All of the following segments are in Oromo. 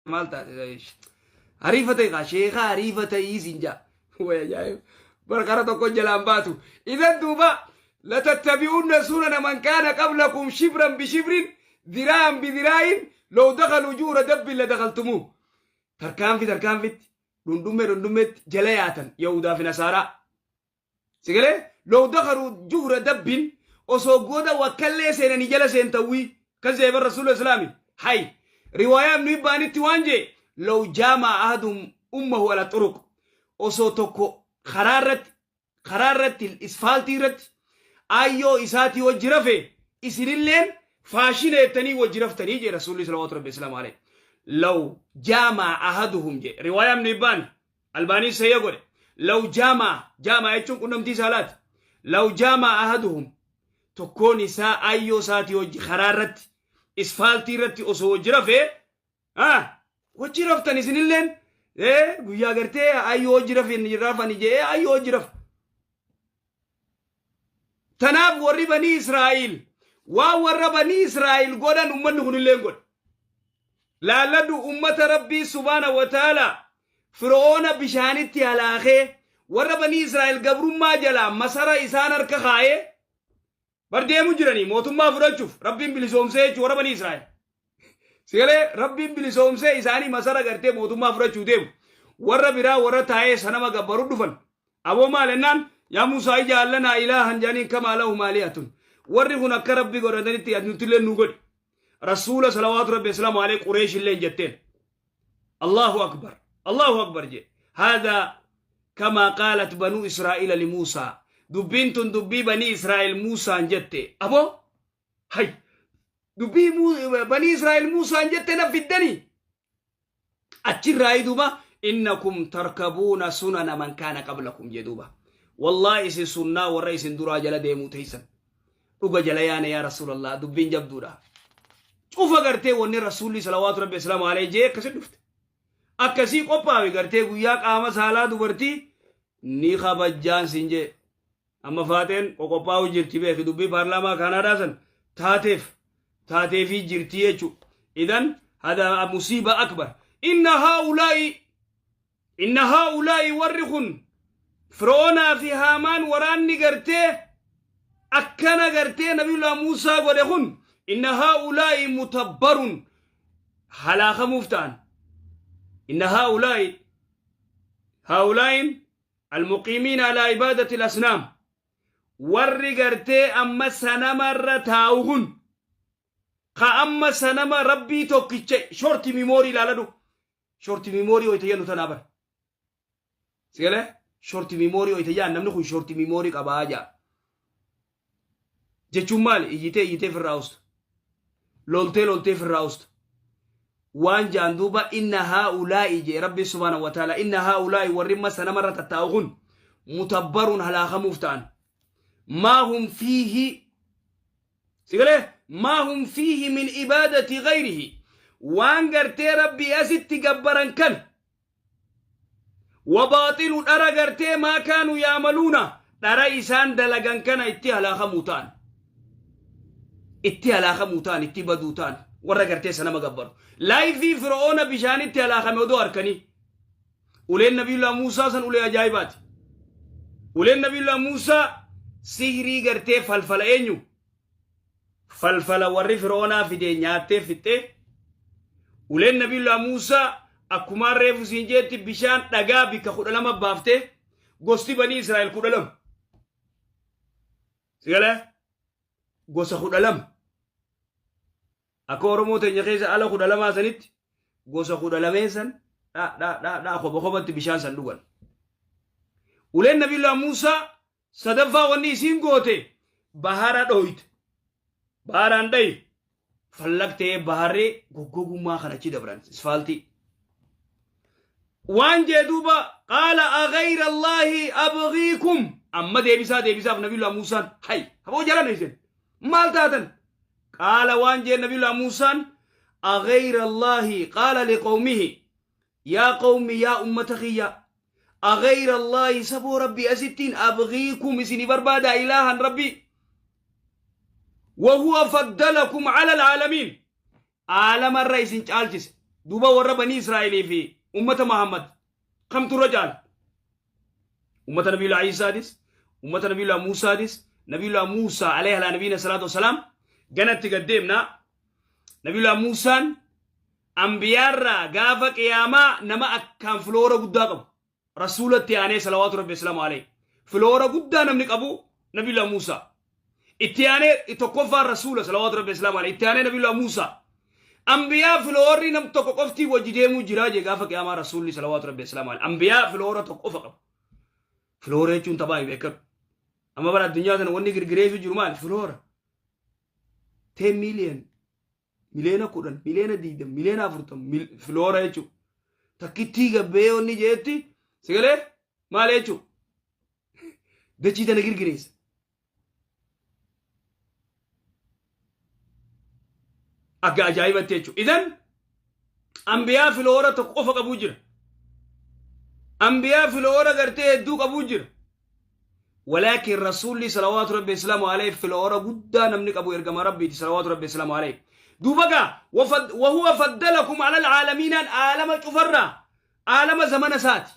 Maal taate? Hariifa ta'e kaa sheekaa hariifa ta'ii siin jaa. Way ajaa'ib. Bara kara tokko jalaan baatu. Idan duuba latattabi'unna sunana man kaana qablakum shibran bishibrin dhiraa'an bidhiraa'in law dakhaluu juhra dabbin la dakhaltumuu. Tarkaanfi tarkaanfitti dhundhummee dhundhummeetti jala yaatan Yahudaa fi Nasaaraa. Sigalee law dakhaluu juhra dabbin osoo goda wakkallee seenanii jala seentawwii kan jee bar rasuula islaami hay riwaayaa ibnu hibbaanitti waan jee law jaamaa ahadum ummahu ala turuq osoo tokko karaa irratti karaa irratti isfaaltii irratti aayyoo isaatii wajji rafe isinilleen faashina jettanii wajji raftanii jee rasuulli salawaatu rabbi islaam alayhi law jaamaa ahaduhum jee riwaayaa ibnu hibbaan Albaaniin sayya godhe. Law jaamaa, jaamaa jechuun qunnamtii saalaati. Law jaamaa ahaduhum tokkoon isaa ayyoo isaatii hojji karaa irratti isfaaltii irratti osoo hojji rafee hojji raftan isinilleen guyyaa gartee ayyoo hojji rafin rafani jedhee ayyoo hojji rafa. Tanaaf warri banii Israa'iil waan warra banii Israa'iil godhan ummanni kunilleen godhe. Laalladhu ummata Rabbii subhaana wa ta'ala Fir'oona bishaanitti halaakee warra banii Israa'el gabrummaa jalaa masara isaan harka kaa'ee bar deemu jiranii mootummaa fudhachuuf Rabbiin bilisoomsee jechuun warra banii Israa'el. Sigalee Rabbiin bilisoomsee isaanii masara gartee mootummaa fudhachuu deemu. Warra biraa warra taa'ee sanama gabbaru dhufan. Aboo maal ennaan yaa Muusaa ij'al lanaa ilaahan jedhaniin kamaa lahum aalihatun. Warri kun akka Rabbi godhatanitti nutillee nu godhi. Rasuula salawaatu Rabbi islaamu alee Qureesh illee jetteen. Allahu akbar. Allahu akbar jee. Haadaa kamaa qaalat banuu Israa'iila li Muusaa. Dubbiin tun dubbii banii Israa'el Muusaan jette. Aboo hay dubbii banii Israa'el Muusaan jette na fiddanii. Achirraa duuba innakum tarkabuuna sunana man kaana qablakum jee duuba. Wallaahi isin sunnaa warra isin duraa jala deemuu teessan. Dhuga jala yaane yaa Rasuulallah dubbiin jabduudha. Cufa gartee wanni Rasuulli salawaatu rabbi islaamu alayhi jee akkasi dhufte. Akkasii qophaawe gartee guyyaa qaama saalaa dubartii ni kabajjaan siin jee. Amma faaxeen qoqophaa'u jirti beeki dubbii paarlaamaa Kaanaadaa san taateef taateefii jirti jechuudha. Idan hada musiiba akbar. Inna haa'ulaa'i inna haa'ulaa'i warri kun Firoonaa fi Haamaan waraanni gartee akkana gartee Nabiyullah Muusaa godhe kun inna haa'ulaa'i mutabbarun halaakamuuf ta'an. Inna haa'ulaa'i haa'ulaa'iin almuqiimiina alaa ibaadati al-asnaam warri gartee amma sanamarra taa'u kun ka amma sanama rabbii tokkicha shorti mimoorii ilaaladhu shorti mimoorii hoyta jennu tanaa bara sigalee shorti mimoorii hoyta jaan namni kun shorti mimoorii qabaa jaa Jechuun maali? Iyyitee iyyitee firraa usta. Loltee loltee firraa usta. Waan jaan duuba inna haa'ulaa'i jee Rabbi subhaanahu wa ta'ala inna haa'ulaa'i warri amma sanamarra tattaa'u kun mutabbaruun halaakamuuf ta'an. Maa hum fiihi sigalee maa hum fiihi min ibaadati gayrihi waan gartee Rabbii asitti gabbaran kan Wabaaxilu dhara gartee maa kaanu yaamaluuna dhara isaan dalagan kana itti halaakamuu ta'an. Itti halaakamuu ta'an itti baduu ta'an warra gartee sanama gabbaru. Laayifii fir'oona bishaanitti halaakame odoo harkanii. Uleen nabiyullah Muusaa san ulee ajaa'ibaati. Uleen nabiyullah Muusaa sihrii gartee falfala eenyu? Falfala warri Fir'oonaa fidee nyaattee fixxee uleen Nabiyullah Muusaa akkumaan reefu siin jeetti bishaan dhagaa bikka 12 baaftee gosti banii Israa'el 12. Sigalee gosa 12. Akka Oromoo teenya keessa ala 12 sanitti gosa 12 san dhaa dhaa dhaa dhaa koba kobatti bishaan san dhugan. Uleen Nabiyullah Muusaa Sadaffaa wanni isiin goote bahara dhooyte. Baharaan dhayi. Fallaqtee baharri goggogummaa kan achi dabran isfaaltii. Waan jee duuba qaala aghayra Allaahi abghiikum amma deebisaa deebisaaf nabiyullah Muusaan hay haboo jalan isin maal taatan qaala waan jee nabiyullah Muusaan aghayra Allaahi qaala liqawmihi Yaa qawmi yaa ummata kiyya aghayra Allaahi saboo Rabbii asittiin abghiikum isinii barbaadaa ilaahan Rabbii wahuwa faddalakum ala alaalamiin aalamarra isin caalchise. Duuba warra Banii Israa'elii fi ummata Muhammad kamtu irra caala? Ummata Nabiyullah Iisaatis, ummata Nabiyullah Muusaatis, Nabiyullah Muusaa alayhi alaa nabiyina salaatu wasalaam ganatti gad deemna. Nabiyullah Muusaan ambiyaarraa gaafa qiyaamaa nama akkaan filoora guddaa qabu. Rasuulatti aanee salawaatu rabbi islaamu alayhi. Filoora guddaa namni qabu Nabiyullah Muusaa. Itti aanee tokkoffaan rasuula salawaatu rabbi islaamu alayhi. Itti aanee Nabiyullah Muusaa. Ambiyaa filoorri nam tokko qofti wajji deemuu jiraa jee gaafa qiyaamaa rasuulli salawaatu rabbi islaamu alayhi. Ambiyaa filoora tokko qofa qabu. Filoora jechuun taphaa hin beekamu. Amma bara addunyaa tana wanni girgireessu jiru maali? Filoora. 10 million miliyoona 10, miliyoona 20, miliyoona 40 filoora jechuudha. Takkittii gabbee wanni jeetti sigalee maal jechuudha? Dachii tana girgireessa. Akka ajaa'ibatti jechuudha. Idan ambiyaa filoora tokko qofa qabuu jira. Ambiyaa filoora gartee hedduu qabuu jira. Walaakin rasuulli salawaatu rabbi islaamu alayhi filoora guddaa namni qabu ergama rabbiiti salawaatu rabbi islaamu alayhi. Duuba gaa wahuwa faddalakum alal aalamiinaan aalama cufarraa aalama zamana isaati.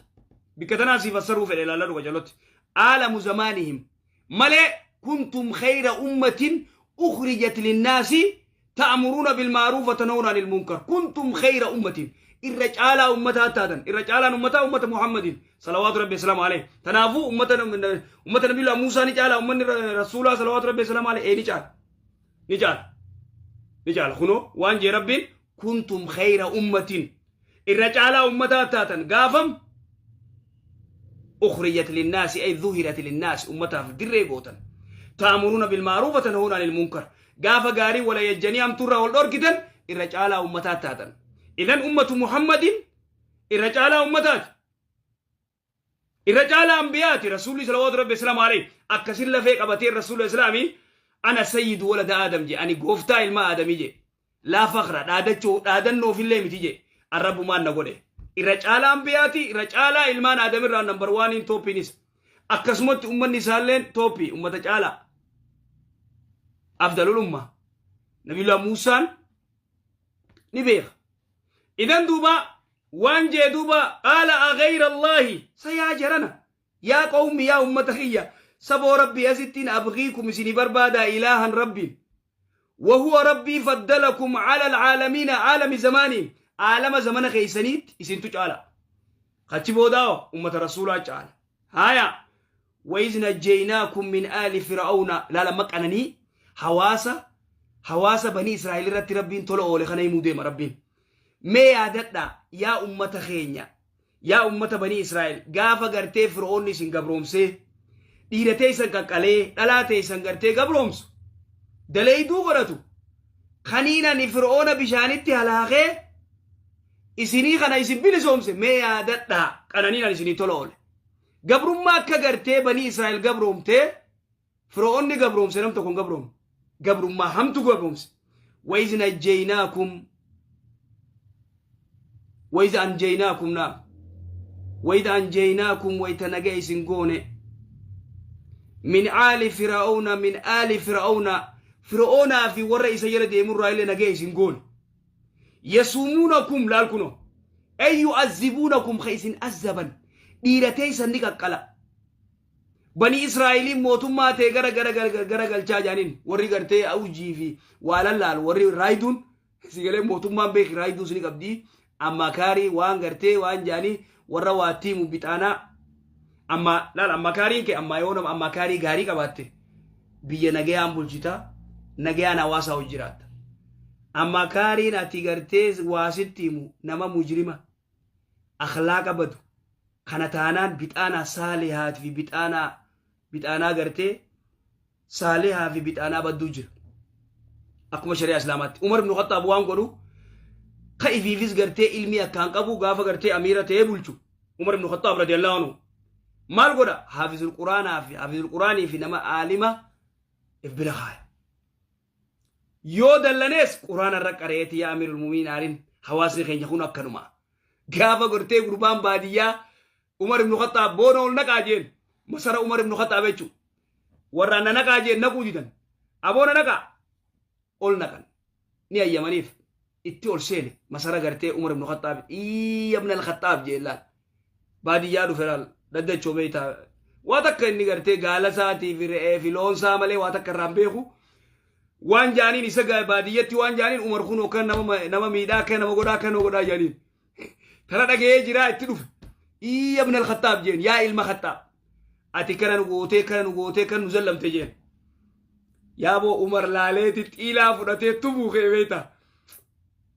Bikka tanaa sii fassaruu fedhe ilaalla dhuga jalatti. Aalamu zamaanihim malee kuntum khayra ummatin ukhrijat linnaasi ta'muruuna bilma'ruuf wa tanhawna 'anil munkar kuntum khayra ummatin irra caalaa ummataa taatan irra caalaan ummataa ummata Muhammadin salawaatu rabbi salaamu alayhi. Tanaafuu ummata ummata nabiyullah Muusaa ni caalaa ummanni rasuulaa salawaatu rabbi salaamu alayhi ee ni caala ni caala ni caala. Kunoo waan jee rabbiin kuntum khayra ummatin irra caalaa ummataa taatan gaafam ukhrijat linnaasi ay dhuhirat linnaasi ummataaf dirree gootan ta'muruuna bilma'ruuf wa tanhawna 'anil munkar gaafa gaarii wal ajajjanii hamtuurraa wal dhorkitan irra caalaa ummataa taatan. Idan ummatu Muhammadin irra caalaa ummataati. Irra caalaa ambiyaati. Rasuulli salawaatu rabbi islaamu alayhi akkasin lafee qabatee rasuula islaamii ana sayyidu walada aadam je ani gooftaa ilma aadamii je laa fakra dhaadachuu dhaadannoofillee miti je arrabbumaan na godhe. Irra caalaa ambiyaati irra caalaa ilmaan aadamirraa nambar waaniin tooppiinis akkasumatti ummanni isaalleen tooppii ummata caalaa. Afdalul umma nabiyullah Muusaan ni beeka. Idan duuba waan jee duuba qaala aghayra Allaahi sa yaa jarana yaa qawmi yaa ummata kiyya saboo rabbii asittiin abgiikum isinii barbaadaa ilaahan rabbiin wahuwa rabbii faddalakum ala alcaalamiina caalami zamaanii caalama zamana keeysaniitti isintu caala kachi boodaa ummata rasuulaa caala haya. Waiz najjeynaakum min aali fir'aawna laala amma qananii hawaasa hawaasa banii Israa'el irratti rabbiin tola oole kana himuu deema rabbiin. Mee yaadadhaa yaa ummata keenya yaa ummata banii Israa'el gaafa gartee fir'oonni isin gabroomsee dhiira teessan qaqqalee dhalaa teessan gartee gabroomsu daleeyduu godhatu kaniin ani fir'oona bishaanitti halaakee isinii kana isin bilisoomse mee yaadadhaa qananiin ani isinii tola oole. Gabrummaa akka gartee banii Israa'el gabroomtee Fir'oonni gabroomse nam tokko hin gabroomne. Gabrummaa hamtu gabroomse. Wayiz najjeynaakum wayiz anjeynaakum naam wayiz anjeynaakum wayita naga isin goone min aali fir'auna min aali fir'auna fir'oonaa fi warra isa jala deemurraa illee naga isin goone. Yasuumuunakum laal kunoo ay yu'azzibuunakum ka isin azzaban dhiira teessan ni qaqqala. Bani Israa'eliin mootummaa ta'e gara gara gara gara galchaa jaaniin warri gartee awjii fi waa lallaalu warri raayiduun si galee mootummaan beeki raayiduus ni qabdi amma kaarii waan gartee waan jaanii warra waa tiimu bixaanaa amma laal amma kaariin kee amma yoo nama amma kaarii gaarii qabaatte biyya nagayaan bulchita nagayaan hawaasaa hojii jiraatta. Amma kaariin ati gartee waa sitti himu nama mujrima akhlaaqa badu kana taanaan bixaanaa saalihaati fi bixaanaa bixaanaa gartee saalihaa fi bixaanaa badduu jira. Akkuma shari'aa islaamaatti. Umar ibn Khattaab waan godhu ka ifiifis gartee ilmii akkaan qabu gaafa gartee amiira ta'ee bulchu. Umar ibn Khattaab radiyallahu anhu maal godha haafizul quraanaa fi haafizul quraanii fi nama aalima if bira kaaya. Yoo dallanees quraana irra qareeti yaa amiirul mu'miniin aalin hawaasni keenya kun akkanuma. Gaafa gortee gurbaan baadiyyaa Umar ibn Khattaab boona ol naqaa jeen masara Umar ibn Khattaab jechuun warra na naqaa jeen naquu didan aboona naqaa ol naqan ni ayyamaniif. Itti ol seene masara gartee Umar ibn Khattaab, iyya ibn al-Khattaab jee laal. Baadiyyaa dhufe laal, daddachoo beeytaa, waa takka inni gartee gaala isaatii fi re'ee fi loon isaa malee waa takka irraa hin beeku. Waan jaaniin isa baadiyyatti waan jaaniin, Umar kun kan nama miidhaa, akka nama godhaa, akka nama godhaa jaaniin. Tana dhaga'ee jiraa itti dhufe. Iyya ibn al-Khattaab jeen, yaa ilma Khattaab. Ati kana nu gootee, kana nu gootee, kan nu zallamte jeen. Yaaboo Umar laaleeti xiilaa fudhatee tumuu kee beektaa.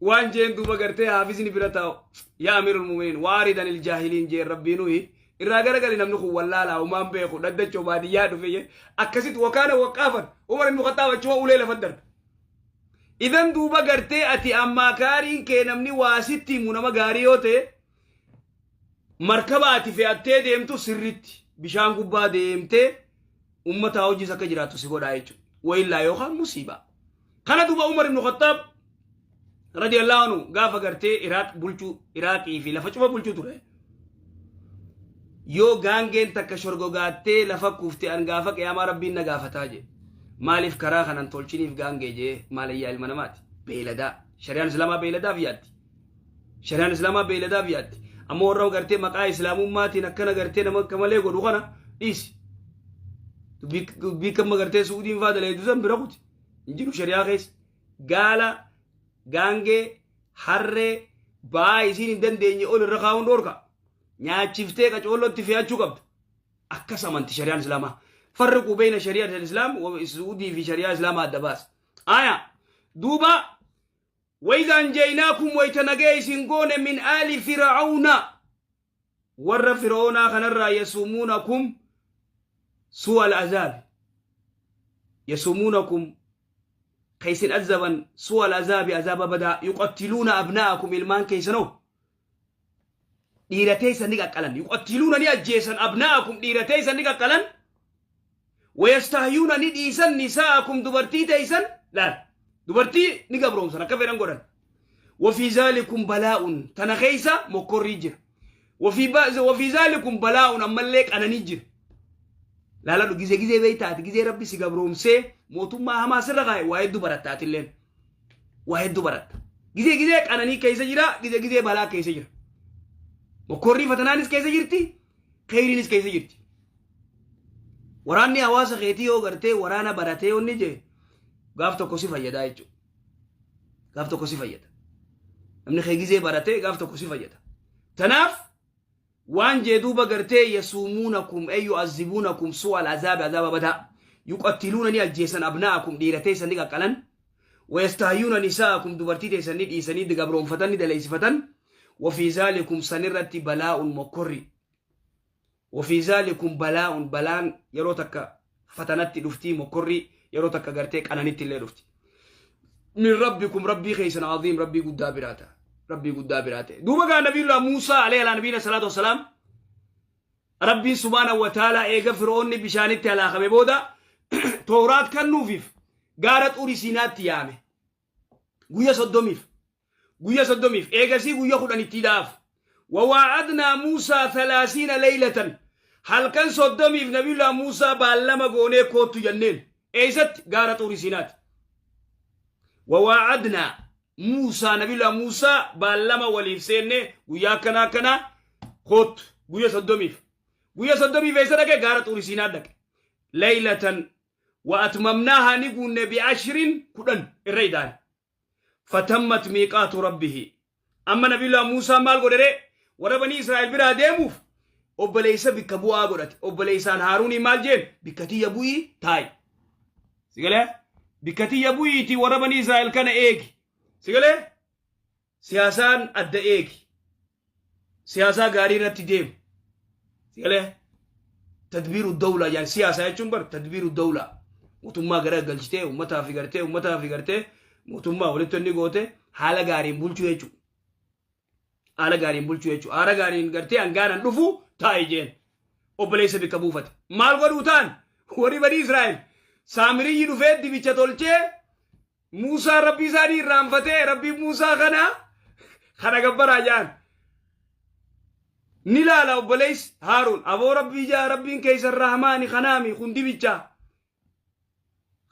Waan jeen duuba gartee haafizni bira taa'u, yaa amiirul mu'miniin, waaridan il jaahiliin jeen, rabbii nuyi irraa garagali, namni kun wallaalaa umaan beeku, dhaddachoo baadiyyaa dhufe jeen. Akkasitti wakaana waqqaafan Umar ibn Khattaab achuma ulee lafa darbe. Idan duuba gartee ati ammaa kaariin kee namni waa sitti himu nama gaarii yoo ta'e, markaba ati fe'attee deemtu sirritti bishaan gubbaa deemtee ummataa hojiis akka jiraattu si godhaa jechuudha. Wayillaa yookaan musiibaa. Kana duuba Umar ibn Khattaab radiyallahu anhu gaafa gartee Iraaq bulchuu, Iraaqii fi lafa cufa bulchuu ture. Yoo gaangeen takka shorgogaattee lafa kufte, an gaafa qiyaamaa Rabbiin na gaafataa jee. Maaliif karaa kanan tolchiniif gaangee jee? Maalayyaa ilma namaati. Beeyladaa. Shari'aan Islaamaa beeyladaaf yaaddi. Shari'aan Islaamaa beeyladaaf yaaddi. Ammoo warra gartee maqaa Islaamummaatiin akkana gartee nama akka malee godhu kana dhiisi. Dubbii kamma gartee Suudiin faa daleedu san bira kuti. Hin jiru shari'aa keessa. Gaala, gaangee, harree, ba'aa isiin hin dandeenye ol irra kaa'uun dhoorka. Nyaachiftee qacoollootti fe'achuu qabda. Akkas amanti shari'aan Islaamaa. Farriquu beeyna shari'aa Islaam Suudii fi shari'aa Islaamaa adda baasa. Aya duuba وإذا أنجيناكم, wayta nagee isin goone, من آل فرعون, warra Fir'oonaa kanarraa, يسومونكم سوء العذاب, يسومونكم ka isin azaban, سوء العذاب, azaaba badaa, يقتلون أبناءكم, ilmaan keeysanoo dhiira teeysan ni qaqqalan, يقتلون ni ajjeesan, أبناءكم, dhiira teeysan ni qaqqalan, ويستحيون ni dhiisan, نساءكم, dubartii teeysan. Laal, dubartii ni gabroomsan, akka fedhan godhan. وفي ذلكم بلاء, tana keeysa mokkorrii jira. وفي ذلكم بلاء, ammallee qananii jira. Laaladhu, gizee gizee beeytaati, gizee Rabbi si gabroomsee mootummaa hamaa sirra kaa'e, waa hedduu barattaatilleen, waa hedduu baratta. Gizee gizee qananii keessa jira, gizee gizee balaa keessa jira, mokkorrii fatanaanis keessa jirti, kheyriinis keessa jirti. Waraanni hawaasa keetii yoo gartee waraana baratee onni jee, gaaf tokko si fayyadaa jechuudha. Gaaf tokko si fayyada. Namni kee gizee baratee gaaf tokko si fayyada. Tanaaf waan jee duuba gartee يسومونكم أي يعذبونكم سوء العذاب, azaaba badaa, يقتلون ni ajjeesan, أبناءكم, dhiira teessan ni qaqqalan, ويستحيون نساءكم, dubartii teessan ni dhiisanii gabroonfatan, ni daleessifatan. وفي ذلكم, sanirratti, بلاء, mokkorri. وفي ذلكم بلاء, balaan yeroo takka fatanatti dhuftii, mokkorri yeroo takka gartee qananitti illee dhufti, من ربكم, rabbii keeysan, عظيم, rabbii guddaa biraata, rabbii guddaa biraate. Duuba gaa nabiyullah Muusaa عليه على نبينا الصلاة والسلام, Rabbiin سبحانه وتعالى eega Fir'oonni bishaanitti halaakame booda Tooraat kennuufiif gaara Xuuri Siinaatti yaame guyya 30f, guyya 30f. Eegasii guyya 10tti dhaaf. وواعدنا موسى 30 ليلة, halkan 30f nabiyullah Muusaa baallama goonee koottu jenneen. Eeysatti? Gaara Xuuri Siinaati. وواعدنا موسى, nabiyullah Muusaa baallama waliif seenne, guyyaa akkana akkana koottu, guyya 30f. Guyya 30f eessa dhaqe? Gaara Xuuri Siinaa dhaqe. ليلة وأتممناها, ni guunne, بعشر, 10 irra idaane. فتمت ميقات ربه. Amma nabiyullah Muusaa maal godhere? Warra banii Israa'el biraa deemuuf obboleessa bikka bu'aa godhate. Obboleessaan Haaruunii maal jeen? Bikka tiyya bu'ii taa'i. Sigalee, bikka tiyya bu'iitii warra banii Israa'el kana eegi. Sigalee, siyaasaan adda eegi, siyaasaa gaarii irratti deemu. Sigalee, تدبير الدولة yani siyaasaa jechuun bar تدبير الدولة, mootummaa gara galchitee uummataa fi gartee uummataa fi gartee mootummaa walitti inni goote haala gaariin bulchuu jechuudha. Haala gaariin bulchuu jechuudha. Haala gaariin gartee hangaanan dhufu taa'e jeen. Obboleessa bikka buufate. Maal godhuu ta'an? Warri banii Israa'el Saamiriyyi dhufee dibicha tolchee, Muusaa rabbii isaanii irraanfatee, rabbii Muusaa kana gabbaraa jaan. Ni laala obboleessi Haaruun, aboo rabbii jaa, rabbiin keessa rahmaani kanaami, kun dibichaa.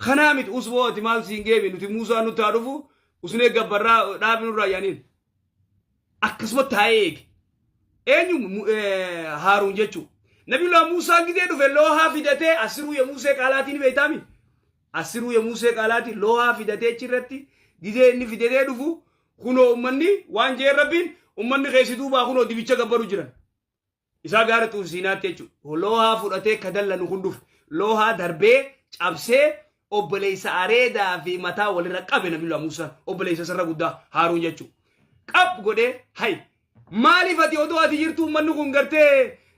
Kanaa miti, usboo ati maal siin geemi, nuti Muusaa nutti haa dhufu. Usnee gabbarraa dhaabi nurraa yaaniin. Akkasuma taa'ee eege. Eenyu Haaruun jechuudha. Nabiyullah Muusaan gidee dhufe loohaa fidatee asiruu yemuusee qaalaatiin beektaami. Asiruu yemuusee qaalaatiin loohaa fidatee achirratti gidee inni fidatee dhufu kunoo ummanni waan jeen rabbiin ummanni keessi duubaa kunoo dibicha gabbaru jiran. Isaa gaara Xuur Siinaatti jechuudha. Loohaa fudhatee ka dallanu kun dhufe. Loohaa darbee cabsee obboleessa areedaa fi mataa walirra qabe Nabiyullah Muusaan obboleessa isarra guddaa Haaruun jechuudha. Qab godhee hay maaliif ati odoo ati jirtu ummanni kun gartee